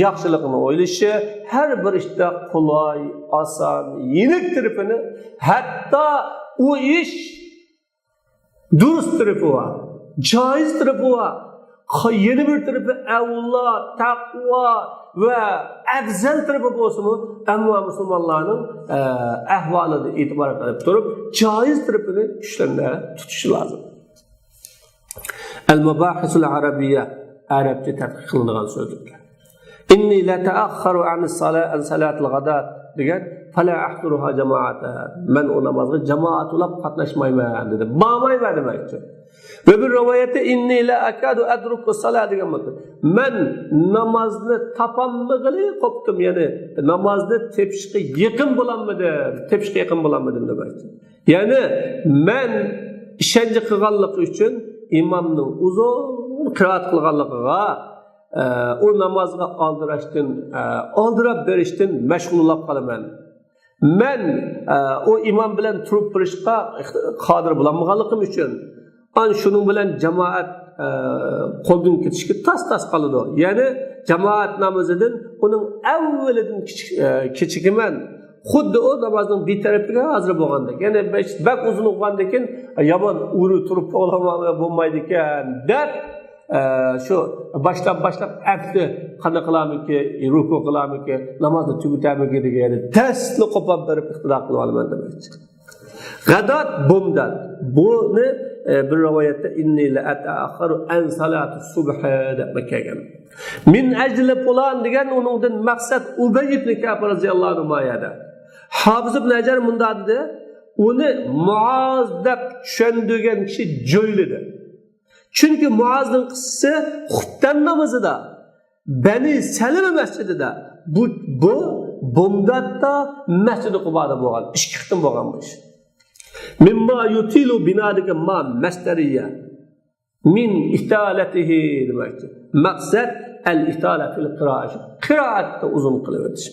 ياخشىلىقىنى ئويلىشى، ھەر بىر ئىشتا قولاي، ئاسان، يېنىك تەرىپىنى، ھەتتا ئۇ ئىش دۇرۇس تەرىپى بار، جايىز تەرىپى بار. قا-، يەنە بىر تەرىپى ئەۋلا، تەقۋا ۋە ئەۋزەل تەرىپى بولسىمۇ، ئەمما مۇسۇلمانلارنىڭ، ئە، ئەھۋالىدا ئېتىبار قىلىپ تۇرۇپ، جايىز تەرىپىنى كۈچلەندۈرۈپ تۇتۇشى لازىم. ئەل مۇباھىسۇل ئەرەبىيە، ئەرەبچە تەتقىق قىلىنغان سۆزلۈكلەر. ئىننى لەتەئەخخەرۇ ئەن سالا-، ئەن سالاتىل غادات دېگەن، فەلا ئەھزۇرۇھا جامائەتەن. مەن ئۇ نامازغا جامائەت بولاپ قاتناشمايمەن دېدى. بارمايمەن دېمەكچى. ۋە بىر رىۋايەتتە، ئىننى لا ئەكادۇ ئەدرۇكۇ سالا دېگەن بولدى. مەن نامازنى تاپالمىغىلى قوپتۇم، يەنى نامازنى تېپىشقا يېقىن بولالمىدىم، تېپىشقا يېقىن بولالمىدىم دېمەكچى. يەنى مەن ئىشەنچ قىلغانلىقى ئۈچۈن ئىمامنىڭ ئۇزۇن قىرائەت قىلغانلىقىغا، ئە، ئۇ نامازغا ئالدىراشتىن، ئە، ئالدىراپ بېرىشتىن مەشغۇل بولاپ قالىمەن. مەن، ئە، ئۇ ئىمام بىلەن تۇرۇپ بېرىشقا قادىر بولالمىغانلىقىم ئۈچۈن، ئان شۇنىڭ بىلەن جامائەت، ئە، قولدىن كېتىشكە تاس-تاس قالىدۇ. يەنى جامائەت نامىزىدىن ئۇنىڭ ئەۋۋىلىدىن كېچىك-، ئە، كېچىكىمەن. خۇددى ئۇ نامازنىڭ بىر تەرىپىگە ھازىر بولغاندەك. يەنى بەك، بەك ئۇزۇن بولغاندىكىن، يامان ئۇرۇپ تۇرۇپ بولمايدىكەن دەپ، ئە، شۇ باشلاپ، باشلاپ ئەمدى قانداق قىلارمىكىن، رۇكۇ قىلارمىكىن، نامازنى تۈگىتەرمىكىن دېگەن يەردە دەسلا قوپاپ بېرىپ ئىقتىدا قىلىۋالىمەن دېمەكچى. غادات، بومدات. بۇنى، ئە، بىر رىۋايەتتە، ئىننى لەئەتەئەخخەرۇ ئەن سالاتى سۇبھى دەپ كەلگەن. مىن ئەجلى پۇلان دېگەن ئۇنىڭدىن مەقسەت ئۇبەي ئىبنى كەئب رەزىياللاھۇ ئەنھۇ ما يەردە. ھاپىز ئىبنى ھەجەر مۇنداق دېدى، ئۇنى مۇئاز دەپ چۈشەندۈرگەن كىشى جۆيلىدى. چۈنكى مۇئازنىڭ قىسسىسى خۇپتەن نامىزىدا، بەنى سەلىمە مەسچىتىدە، بۇ، بۇ بومداتتا مەسچىدى قۇبادا بولغان، ئىككى قېتىم بولغان بۇ ئىش. مىمما يۇتىلۇ بىنا دېگەن ما مەسدەرىيە. مىن ئىتالەتىھى دېمەكچى. مەقسەت ئەل ئىتالە فىل قىرائە، قىرائەتتە ئۇزۇن قىلىۋېتىش.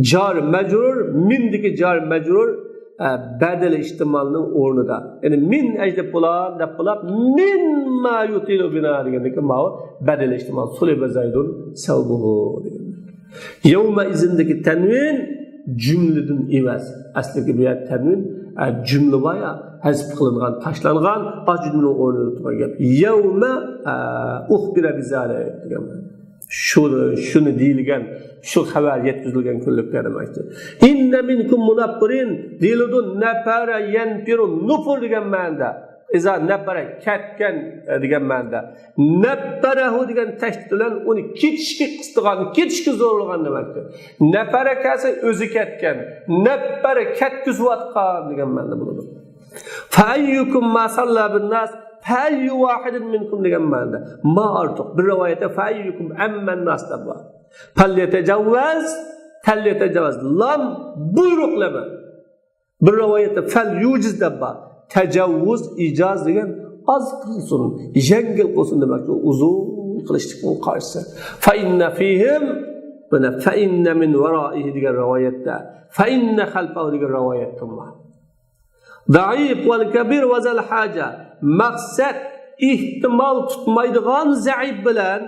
جار مەجرۇر، مىندىكى جار مەجرۇر، ئە، بەدىلى ئىھتىمالنىڭ ئورنىدا. يەنى مىن ئەجلى پۇلان دەپ بولۇپ، مىن ما يۇتىلۇ بىنا دېگەندىكى ماۋۇ بەدىلى ئىھتىمال، سۇلىبە زەيدۇن سەۋبۇھۇ دېگەن. يەۋمە ئىزىندىكى تەنۋىن جۈملىدىن ئىۋەز. ئەسلىدىكى بۇ يەردە تەنۋىن، ئە، جۈملە بار يا، ھەزپ قىلىنغان، تاشلانغان، ئاش جۈملىنىڭ ئورنىدا تۇرغان گەپ. يەۋمە، ئە، ئۇخبىرە بىزالىك دېگەن. شۇ، شۇنى دېيىلگەن، شۇ خەۋەر يەتكۈزۈلگەن كۈنلۈكتە دېمەكچى. ئىننە مىنكۇم مۇنەپپىرىن دېيىلىدۇ، نەپەرە يەنپىرۇ نۇپۇر دېگەن مەنىدە. ئىزا نەپەرە كەتكەن، ئە، دېگەن مەنىدە. نەپپەرەھۇ دېگەن تەشدىد بىلەن ئۇنى كېتىشكە قىستىغان، كېتىشكە زورلىغان دېمەكتۇر. نەپەرە كەلسە ئۆزى كەتكەن، نەپپەرە كەتكۈزۈۋاتقان دېگەن مەنىدە بولىدۇ. فەئەييۇكۇم ما ساللا بىنناس فەئەييۇ ۋاھىدىن مىنكۇم دېگەن مەنىدە. ما ئارتۇق. بىر رىۋايەتتە فەئەييۇكۇم ئەممەنناس دەپ بار. پەليەتەجەۋۋەز، پەليەتەجەۋۋەز. لام بۇيرۇق لەمە. بىر رىۋايەتتە فەل يۇجىز دەپ بار. تەجەۋۋۇز، ئىجاز دېگەن ئاز قىلسۇن، يەڭگىل قىلسۇن دېمەكتۇر. ئۇزۇن قىلىشلىقنىڭ قارشىسى. فەئىننە فىھىم، مانا، فەئىننە مىن ۋارائىھى دېگەن رىۋايەتتە، فەئىننە خەلپەھۇ دېگەن رىۋايەتتە بار. زەئىف ۋەل كەبىر ۋەزەل ھاجە. مەقسەت ئېھتىمال تۇتمايدىغان زەئىپ بىلەن،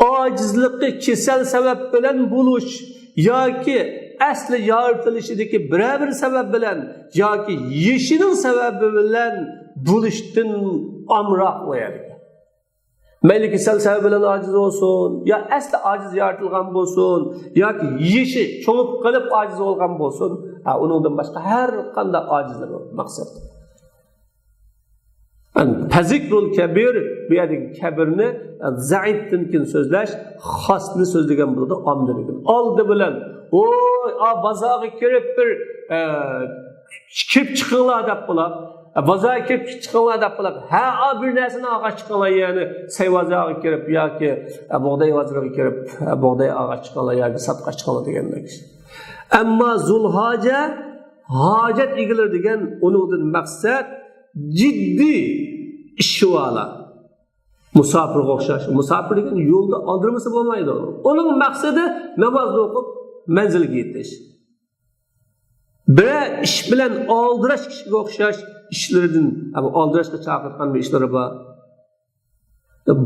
ئاجىزلىقى كېسەل سەۋەب بىلەن بولۇش ياكى ئەسلى يارىتىلىشىدىكى بىرەر بىر سەۋەب بىلەن ياكى يېشىنىڭ سەۋەبى بىلەن بولۇشتىن ئامراق ئۇ يەرگە. مەيلى كېسەل سەۋەبى بىلەن ئاجىز بولسۇن، يا ئەسلى ئاجىز يارىتىلغان بولسۇن، ياكى يېشى چوڭىيىپ قېلىپ ئاجىز بولغان بولسۇن، ھە، ئۇنىڭدىن باشقا ھەر قانداق ئاجىزلىق مەقسەت. يەنى فذكر الكبير، بۇ يەردىكى كەبىرنى، يەنى زەئىپتىن كېيىن سۆزلەش، خاسنى سۆزلىگەن بولىدۇ، ئامدىن كېيىن. ئالدى بىلەن، ۋوي، ئا، بازارغا كىرىپ بىر، ئە، كىرىپ چىقىڭلار دەپ بولۇپ، ئە، بازارغا كىرىپ چىقىڭلار دەپ بولۇپ، ھە، ئا، بىر نەرسىنى ئالغاچ چىقىڭلار، يەنى سەي بازارغا كىرىپ ياكى، ئە، بۇغداي بازىرىغا كىرىپ، ئە، بۇغداي ئالغاچ چىقىڭلار ياكى ساتقاچ چىقىڭلار دېگەندەك. ئەمما زۇلھاجە، ھاجەت ئىگىلىرى دېگەن، ئۇنىڭدىن مەقسەت جىددىي ئىشى بارلار. مۇساپىرغا ئوخشاش. مۇساپىر دېگەن يولدا ئالدىرىمىسا بولمايدۇ. ئۇنىڭ مەقسىتى نامازنى ئوقۇپ مەنزىلگە يېتىش. بىرەر ئىش بىلەن ئالدىراش كىشىگە ئوخشاش ئىشلىرىدىن، ئەمما ئالدىراشقا چاقىرغان بىر ئىشلىرى بار.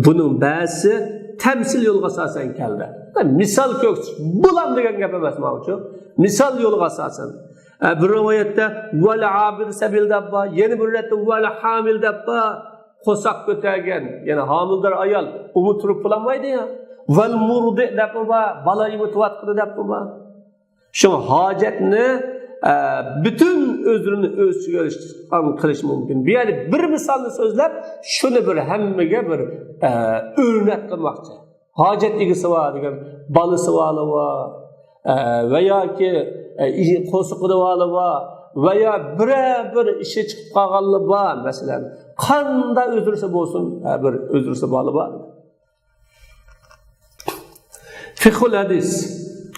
بۇنىڭ بەزىسى تەمسىل يولغا ئاساسەن كەلدى. مىسال كۆرسىتىش، بۇلام دېگەن گەپ ئەمەس ماۋۇچۇ. مىسال يولغا ئاساسەن. ئە، بىر رىۋايەتتە ۋەل ئابىر سەبىل دەپ بار، يەنە بىر رىۋايەتتە ۋەل ھامىل دەپ بار. قورساق كۆتەرگەن، يەنى ھامىلىدار ئايال، ئۇمۇ تۇرۇپ بولالمايدۇ يا. ۋەل مۇردى دەپمۇ بار، بالا ئېمىتىۋاتقىنى دەپمۇ بار. شۇڭا ھاجەتنى، ئە، پۈتۈن ئۆزلىرىنى ئۆز ئىچىگە ئېلىشقان قىلىش مۇمكىن. بۇ يەردە بىر مىسالنى سۆزلەپ، شۇنى بىر ھەممىگە بىر، ئە، ئۆرنەك قىلماقچى. ھاجەت ئىگىسى بار دېگەن، بالىسى بارلار بار، ئە، ۋە ياكى، ئە، قورسىقىدا بارلار بار، ۋە يا بىرەر بىر ئىشى چىقىپ قالغانلار بار. مەسىلەن، قانداق ئۆزرىسى بولسۇن، ھە، بىر ئۆزرىسى بارلار بار. فقه الحديث،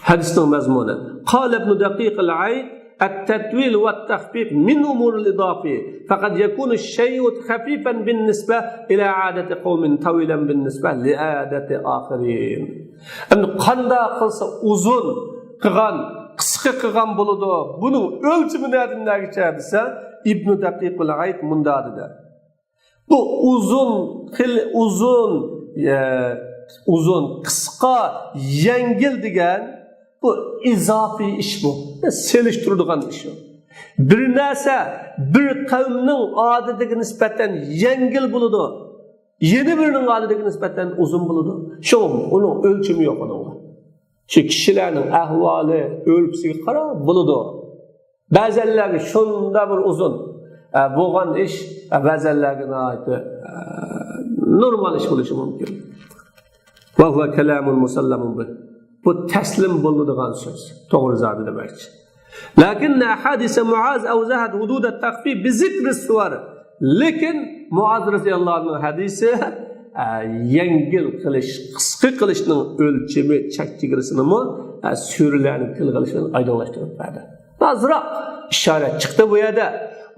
ھەدىسنىڭ مەزمۇنى. قال ابن دقيق العيد: التطويل والتخفيف من أمور الإضافة، فقد يكون الشيء خفيفا بالنسبة إلى عادة قوم طويلا بالنسبة لعادة آخرين. ئەمدى قانداق قىلسا ئۇزۇن قىلغان، قىسقا قىلغان بولىدۇ؟ بۇنىڭ ئۆلچىمى نەدىن نەگىچە دېسە، ئىبنۇ دەقىقۇل ئەيد مۇنداق دېدى. بۇ ئۇزۇن، خېلى ئۇزۇن، ئە، ئۇزۇن، قىسقا، يەڭگىل دېگەن بۇ ئىزاپىي ئىش بۇ. سېلىشتۇرىدىغان ئىش ئۇ. بىر نەرسە بىر قەۋمنىڭ ئادىتىگە نىسبەتەن يەڭگىل بولىدۇ، يەنە بىرىنىڭ ئادىتىگە نىسبەتەن ئۇزۇن بولىدۇ. شۇڭا ئۇنىڭ ئۆلچىمى يوق ئۇنىڭغا. شۇ كىشىلەرنىڭ ئەھۋالى، ئۆلكىسىگە قاراپ بولىدۇ. بەزەنلەرگە شۇنداق بىر ئۇزۇن، ئە، بولغان ئىش، ئە، بەزەنلەرگە ناھايىتى، ئە، نورمال ئىش بولۇشى مۇمكىن. وهو كلام مسلم به. بۇ تەسلىم بولىدىغان سۆز. توغرا زادى دېمەكچى. لكن أحاديث معاذ أوضحت حدود التخفيف بذكر الصور. لېكىن مۇئاز رەزىياللاھۇ ئەنھۇ ھەدىسى، ئە، يەڭگىل قىلىش، قىسقا قىلىشنىڭ ئۆلچىمى، چەك چېگرىسىنىمۇ، ئە، سۈرىلەرنى تىلغا ئېلىش بىلەن ئايدىڭلاشتۇرۇپ بەردى. ئازراق ئىشارەت چىقتى بۇ يەردە.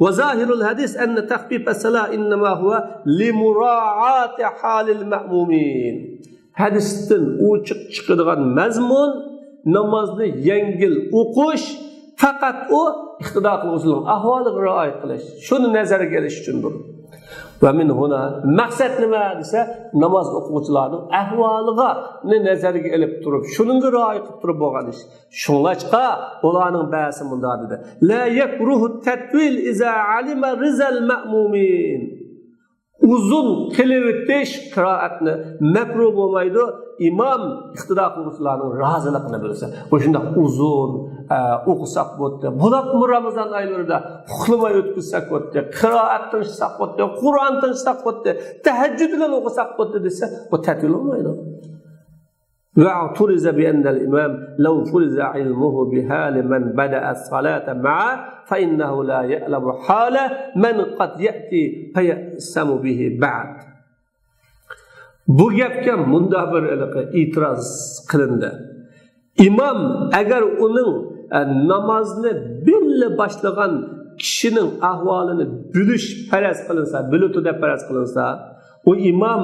وظاهر الحديث أن تخفيف الصلاة إنما هو لمراعاة حال المأمومين. ھەدىستىن ئوچۇق چىقىدىغان مەزمۇن، نامازنى يەڭگىل ئوقۇش، پەقەت ئۇ ئىقتىدا قىلغۇچىلارنىڭ ئەھۋالىغا رىئايە قىلىش، شۇنى نەزەرگە ئېلىش ئۈچۈندۇر. ومن هنا، مەقسەت نېمە دېسە، ناماز ئوقۇغۇچىلارنىڭ ئەھۋالىغا نەزەرگە ئېلىپ تۇرۇپ، شۇنىڭغا رىئايە قىلىپ تۇرۇپ بولغان ئىش. شۇڭلاشقا ئۇلارنىڭ بەزىسى مۇنداق دېدى: لا يكره التطويل إذا علم رضا المأمومين. ئۇزۇن قىلىۋېتىش قىرائەتنى مەكرۇھ بولمايدۇ، ئىمام ئىقتىدا قىلغۇچىلارنىڭ رازىلىقىنى بىلسە. مۇشۇنداق ئۇزۇن، ئە، ئوقۇساق بولدى، بولۇپمۇ رامىزان ئايلىرىدا ئۇخلىماي ئۆتكۈزسەك بولدى، قىرائەت تىڭشىساق بولدى، قۇرئان تىڭشىساق بولدى، تەھەججۇد بىلەن ئوقۇساق بولدى دېسە، بۇ تەتۋىل بولمايدۇ. واعترض بأن الإمام لو فرض علمه بحال من بدأ الصلاة معه فإنه لا يعلم حال من قد يأتي فيأثم به بعد. بۇ گەپكە مۇنداق بىر ھېلىقى ئېتىراز قىلىندى. ئىمام ئەگەر ئۇنىڭ، ئە، نامازنى بىللە باشلىغان كىشىنىڭ ئەھۋالىنى بىلىش پەرەز قىلىنسا، بىلىدۇ دەپ پەرەز قىلىنسا، ئۇ ئىمام،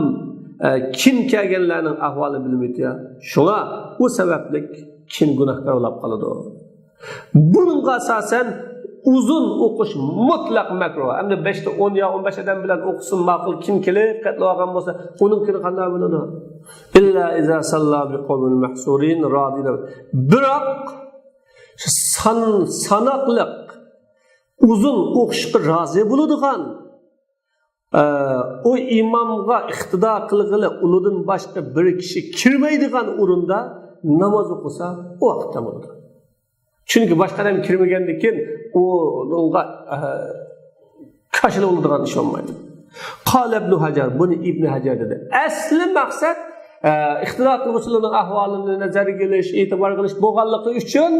ئە، كېيىن كەلگەنلەرنىڭ ئەھۋالىنى بىلمەيدۇ. شۇڭا ئۇ سەۋەبلىك كېيىن گۇناھكار بولاپ قالىدۇ. بۇنىڭغا ئاساسەن ئۇزۇن ئوقۇش مۇتلەق مەكرۇھ. ئەمدى بەشتە ئون يا ئون بەش ئادەم بىلەن ئوقۇسۇن، ماقۇل، كىم كېلىپ قاتنىۋالغان بولسا، ئۇنىڭكىنى قانداق بىلىدۇ؟ إلا إذا صلى بقوم محصورين راضين. بىراق سان، ساناقلىق، ئۇزۇن ئوقۇشقا رازى بولىدىغان، ئە، ئۇ ئىمامغا ئىقتىدا قىلغىلى ئۇنىڭدىن باشقا بىر كىشى كىرمەيدىغان ئورۇندا ناماز ئوقۇسا، ئۇ ۋاقىتتا بولىدۇ. چۈنكى باشقا ئادەم كىرمىگەندىن كېيىن ئۇنىڭغا، ئە، كاشىلا بولىدىغان ئىش بولمايدۇ. قال ابن حجر، بۇنى ئىبن ھەجەر دېدى. ئەسلى مەقسەت، ئە، ئىقتىدا قىلغۇچىلارنىڭ ئەھۋالىنى نەزەرگە ئېلىش، ئېتىبارغا ئېلىش بولغانلىقى ئۈچۈن،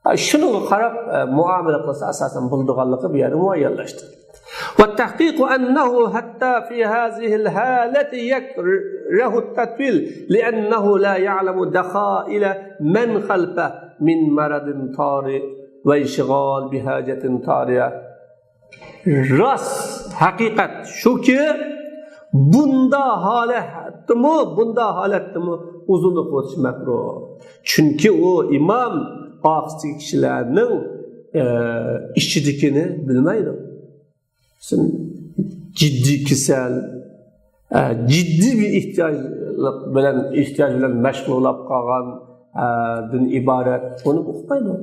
ھە، شۇنىڭغا قاراپ، ئە، مۇئامىلە قىلسا ئاساسەن بولىدىغانلىقى بۇ يەردە مۇئەييەنلەشتى. والتحقيق أنه حتى في هذه الحالة يكره التطويل لأنه لا يعلم دخائل من خلفه من مرض طارئ وانشغال بحاجة طارئة. راست ھەقىقەت شۇكى، بۇندا ھالەتتىمۇ، بۇندا ھالەتتىمۇ ئۇزۇن ئوقۇۋېتىش مەكرۇھ. چۈنكى ئۇ ئىمام ئارقىسىدىكى كىشىلەرنىڭ، ئە، ئىچىدىكىنى بىلمەيدۇ. سەن جىددىي كېسەل، ئە، جىددىي بىر ئېھتىياجلىق بىلەن، ئېھتىياج بىلەن مەشغۇل بولۇپ قالغان، ئە، دىن ئىبارەت، ئۇنى ئۇقمايدۇ.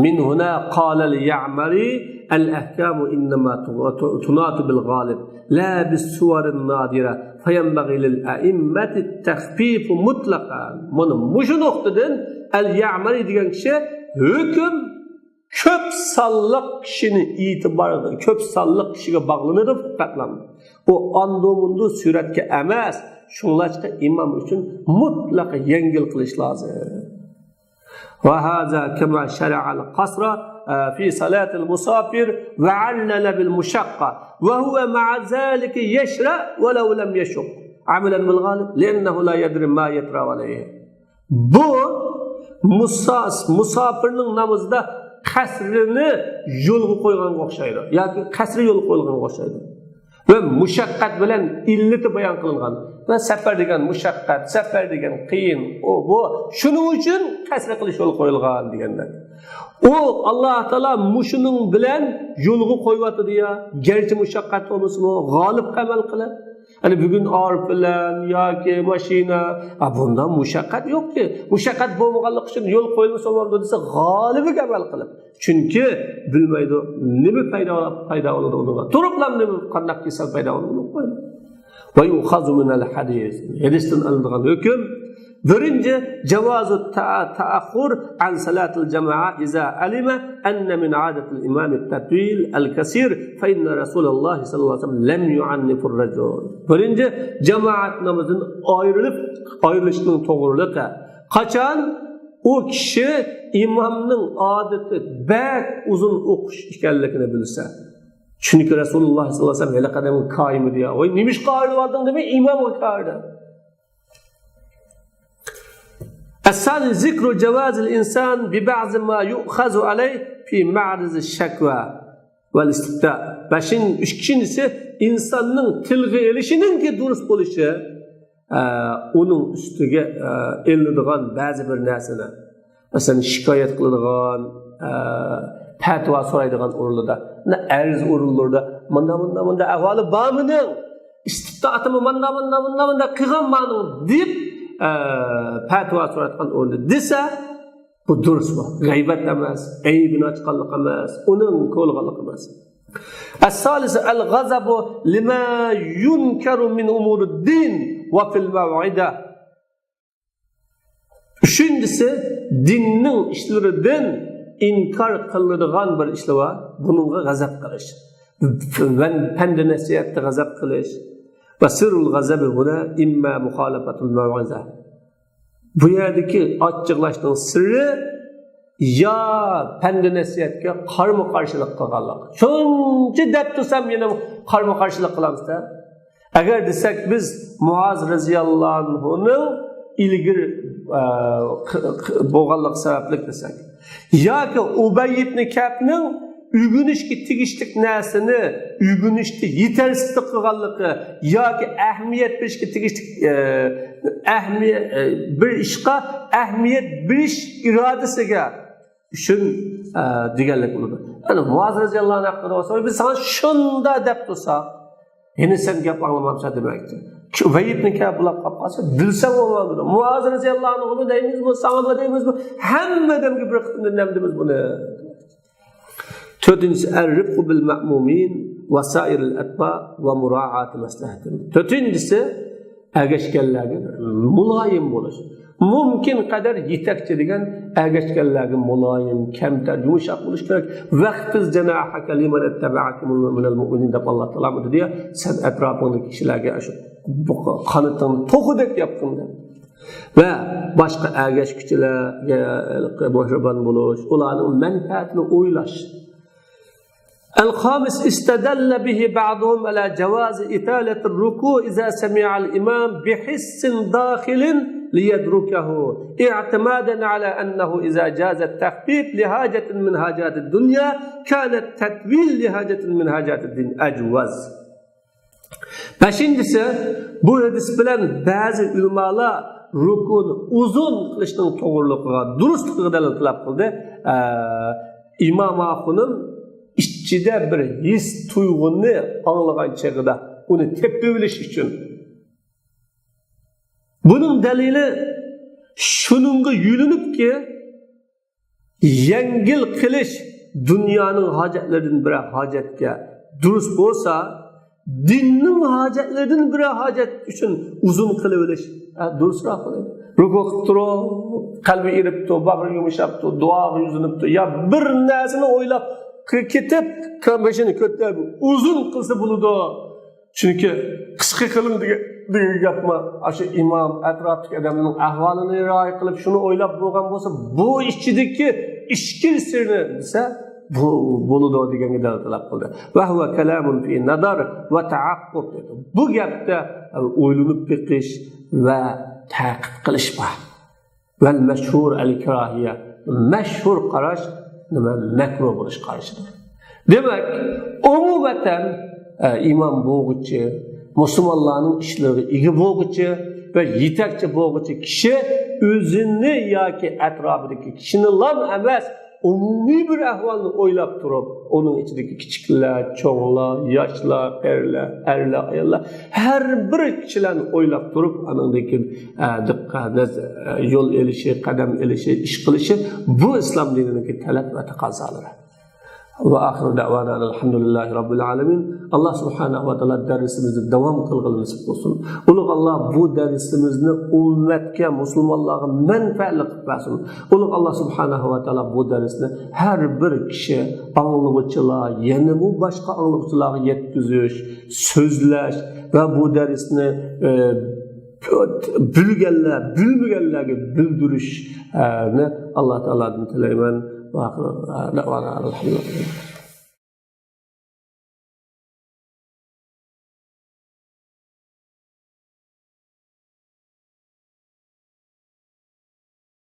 من هنا قال اليعمري: الأحكام إنما تناط بالغالب لا بالصور النادرة، فينبغي للأئمة التخفيف مطلقا. مانا مۇشۇ نۇقتىدىن ئەل يەمەرى دېگەن كىشى ھۆكۈم كۆپ سانلىق كىشىنى ئېتىبارغا، كۆپ سانلىق كىشىگە باغلىنىدۇ پەقەتلا. ئۇ ئاندۇ-مۇندۇ سۈرەتكە ئەمەس، شۇڭلاشقا ئىمام ئۈچۈن مۇتلەق يەڭگىل قىلىش لازىم. وهذا كما شرع القصر، آه، في صلاة المسافر وعلل بالمشقة، وهو مع ذلك يشرع ولو لم يشق، عملا بالغالب، لأنه لا يدري ما يطرأ عليه. بۇ مۇسا-، مۇساپىرنىڭ نامىزىدا قەسرىنى يولغا قويغانغا ئوخشايدۇ ياكى قەسرى يولغا قويۇلغانغا ئوخشايدۇ. ۋە مۇشەققەت بىلەن ئىللىتى بايان قىلىنغان. ۋە سەپەر دېگەن مۇشەققەت، سەپەر دېگەن قىيىن، ئۇ، بۇ. شۇنىڭ ئۈچۈن قەسرى قىلىش يولغا قويۇلغان دېگەندەك. ئۇ ئاللا تائالا مۇشۇنىڭ بىلەن يولغا قويۇۋاتىدۇ يا. گەرچە مۇشەققەت بولمىسىمۇ، غالىبقا ئەمەل قىلىپ. ئەنە بۈگۈن ئايروپىلان ياكى ماشىنا، ئا، بۇندا مۇشەققەت يوقكى. مۇشەققەت بولمىغانلىقى ئۈچۈن يول قويۇلمىسا بولامدۇ دېسە، غالىبىگە ئەمەل قىلىپ. چۈنكى بىلمەيدۇ، نېمە پەيدا، پەيدا بولىدۇ ئۇنىڭغا. تۇرۇپلا نېمە، قانداق كېسەل پەيدا بولىدۇ، ئۇنى قويمايدۇ. ويؤخذ من الحديث. ھەدىستىن ئېلىنىدىغان ھۆكۈم. بىرىنچى، جواز التأخر عن صلاة الجماعة إذا علم أن من عادة الإمام التطويل الكثير، فإن رسول الله صلى الله عليه وسلم لم يعنف الرجل. بىرىنچى، جامائەت نامىزىدىن ئايرىلىپ، ئايرىلىشنىڭ توغرىلىقى. قاچان ئۇ كىشى ئىمامنىڭ ئادىتى بەك ئۇزۇن ئوقۇش ئىكەنلىكىنى بىلسە. چۈنكى رەسۇلۇللاھ سەللەللاھۇ ئەلەيھى ۋەسەللەم ھېلىقى ئادەمگە كايىمىدى يا. ۋاي، نېمىشقا ئايرىلىۋالدىڭ دېمەي، ئىمامغا كايىدى. الثاني ذكر جواز الإنسان ببعض ما يؤخذ عليه في معرض الشكوى والاستفتاء. بەشىن-، ئۈچىنچىسى، ئىنساننىڭ تىلغا ئېلىشىنىڭكى دۇرۇس بولۇشى، ئە، ئۇنىڭ ئۈستىگە، ئە، ئېلىنىدىغان بەزى بىر نەرسىلەر. مەسىلەن، شىكايەت قىلىدىغان، ئە، پەتىۋا سورايدىغان ئورۇنلىرىدا، مانا ئەرز ئورۇنلىرىدا، مۇنداق، مۇنداق، مۇنداق ئەھۋالى بار مېنىڭ، ئىستىپتا ئاتىمۇ مۇنداق، مۇنداق، مۇنداق، مۇنداق قىلغان ماڭا دەپ، ئە، پەتىۋا سورايدىغان ئورۇندا دېسە، بۇ دۇرۇسمۇ؟ غەيۋەت ئەمەس، ئەيىبىنى ئاچقانلىق ئەمەس، ئۇنىڭ كولىغانلىق ئەمەس. الثالث الغضب لما ينكر من أمور الدين وفي الموعظة. ئۈچىنچىسى، دىننىڭ ئىشلىرىدىن ئىنكار قىلىنىدىغان بىر ئىشلار بار، بۇنىڭغا غەزەپ قىلىش. پەن-، پەند-نەسىھەتتە غەزەپ قىلىش. وسر الغضب هنا إما مخالفة الموعظة. بۇ يەردىكى ئاچچىقلاشنىڭ سىرى يا پەند-نەسىھەتكە قارىمۇ-قارشىلىق قىلغانلىق. شۇنچە دەپ تۇرسام يەنە قارىمۇ-قارشىلىق قىلامسىز-دە. ئەگەر دېسەك، بىز مۇئاز رەزىياللاھۇ ئەنھۇنىڭ ئىلگىرى، ئە، ق-، ق-، بولغانلىقى سەۋەبلىك دېسەك، ياكى ئۇبەي ئىبنى كەئبنىڭ ئۆگىنىشكە تېگىشلىك نەرسىنى ئۆگىنىشتە يېتەرسىزلىك قىلغانلىقى ياكى ئەھمىيەت بېرىشكە تېگىشلىك، ئە، ئەھمىيە-، ئە، بىر ئىشقا ئەھمىيەت بېرىش ئىرادىسىگە ئۈچۈن، ئە، دېگەنلىك بولىدۇ. يەنى مۇئاز رەزىياللاھۇ ئەنھۇ ھەققىدە بولسا، بىز ساڭا شۇنداق دەپ تۇرساق، يەنە سەن گەپ ئاڭلىمامسەن دېمەكتۇر. شۇ ۋەيىدنى كەپ بۇلاپ قاپ قالسا، بىلسەڭ بولمامدۇ؟ مۇئاز رەزىياللاھۇ ئەنھۇنى دەيمىزمۇ، ساڭا دەيمىزمۇ، ھەممە ئادەمگە بىر قېتىمدىن نەم دەيمىز بۇنى. تۆتىنچىسى، الرفق بالمأمومين وسائر الأتباع ومراعاة مصلحتهم. تۆتىنچىسى، ئەگەشكەنلەرگە مۇلايىم بولۇش. مۇمكىن قەدەر يېتەكچى دېگەن ئەگەشكەنلەرگە مۇلايىم، كەمتەر، يۇمشاق بولۇش كېرەك. واخفض جناحك لمن اتبعك من المؤمنين دەپ ئاللا تائالا بۇيرۇيدۇ. سەن ئەتراپىڭدىكى كىشىلەرگە شۇ قانىتىڭنى توخۇدەك ياپقىن دەپ. ۋە باشقا ئەگەشكۈچىلەرگە مېھرىبان بولۇش، ئۇلارنىڭ مەنپەئەتىنى ئويلاش. الخامس، استدل به بعضهم على جواز إطالة الركوع إذا سمع الإمام بحس داخل ليدركه، اعتمادا على أنه إذا جاز التخفيف لحاجة من حاجات الدنيا، كان التطويل لحاجة من حاجات الدين أجوز. بەشىنچىسى، بۇ ھەدىس بىلەن بەزى ئۆلىمالار رۇكۇنى ئۇزۇن قىلىشنىڭ توغرىلىقىغا، دۇرۇسلۇقىغا دەلىل تەلەپ قىلدى. ئە، ئىمام ئاخۇنۇم ئىچىدە بىر ھېس تۇيغۇنى ئاڭلىغان چېغىدا ئۇنى تېپىۋېلىش ئۈچۈن. بۇنىڭ دەلىلى شۇنىڭغا يۆلىنىپكى، يەڭگىل قىلىش دۇنيانىڭ ھاجەتلىرىدىن بىرەر ھاجەتكە دۇرۇس بولسا، دىننىڭ ھاجەتلىرىدىن بىرەر ھاجەت ئۈچۈن ئۇزۇن قىلىۋېلىش، ھە، دۇرۇسراق بولىدۇ. رۇكۇ قىلىپ تۇرۇپ، قەلبى ئېرىپتۇ، باغرى يۇمشاپتۇ، دۇئاغا يۈزلىنىپتۇ، يا بىر نەرسىنى ئويلاپ كېتىپ، بېشىنى كۆتۈرۈپ ئۇزۇن قىلسا بولىدۇ. چۈنكى قىسقا قىلىڭ دېگەن، دېگەن گەپمۇ، ئاشۇ ئىمام ئەتراپتىكى ئادەمنىڭ ئەھۋالىنى رىئايە قىلىپ، شۇنى ئويلاپ بولغان بولسا، بۇ ئىچىدىكى ئىچكى سىرنى دېسە، بۇ بولىدۇ دېگەنگە دەلىل تەلەپ قىلدى. وهو كلام في نظر وتعقب دېدى. بۇ گەپتە ئويلىنىپ بېقىش ۋە تەقىب قىلىش بار. ۋەل مەشھۇر ئەل كاراھىيە. مەشھۇر قاراش نېمە؟ مەكرۇھ بولۇش قارىشىدۇر. دېمەك، ئومۇمەن، ئە، ئىمام بولغۇچى، مۇسۇلمانلارنىڭ ئىشلىرىغا ئىگە بولغۇچى ۋە يېتەكچى بولغۇچى كىشى ئۆزىنى ياكى ئەتراپىدىكى كىشىنىلا ئەمەس، ئومۇمىي بىر ئەھۋالنى ئويلاپ تۇرۇپ، ئۇنىڭ ئىچىدىكى كىچىكلەر، چوڭلار، ياشلار، قېرىلار، ئەرلەر، ئاياللار، ھەر بىر كىشىلەرنى ئويلاپ تۇرۇپ، ئانىڭدىن كېيىن، ئە، دىققەت، نەز-، ئە، يول ئېلىشى، قەدەم ئېلىشى، ئىش قىلىشى، بۇ ئىسلام دىنىنىڭكى تەلەپ ۋە تەقەززالىرى. ۋە ئاخىرۇ دەۋانا ئەلھەمدۇلىللاھى رەببىل ئالەمىن. ئاللا سۇبھانەھۇ ۋە تائالا دەرسىمىزنى داۋام قىلغىلى نېسىپ قىلسۇن. ئۇلۇغ ئاللا بۇ دەرسىمىزنى ئۈممەتكە، مۇسۇلمانلارغا مەنپەئەتلىك قىلىپ بەرسۇن. ئۇلۇغ ئاللا سۇبھانەھۇ ۋە تائالا بۇ دەرسنى ھەر بىر كىشى، ئاڭلىغۇچىلار، يەنىمۇ باشقا ئاڭلىغۇچىلارغا يەتكۈزۈش، سۆزلەش ۋە بۇ دەرسنى، ئە، بىلگەنلەر، بىلمىگەنلەرگە بىلدۈرۈشنى ئاللا تائالادىن تىلەيمەن. ۋە ئاخىرۇ دەۋانا ئەلھەمدۇلىللاھ.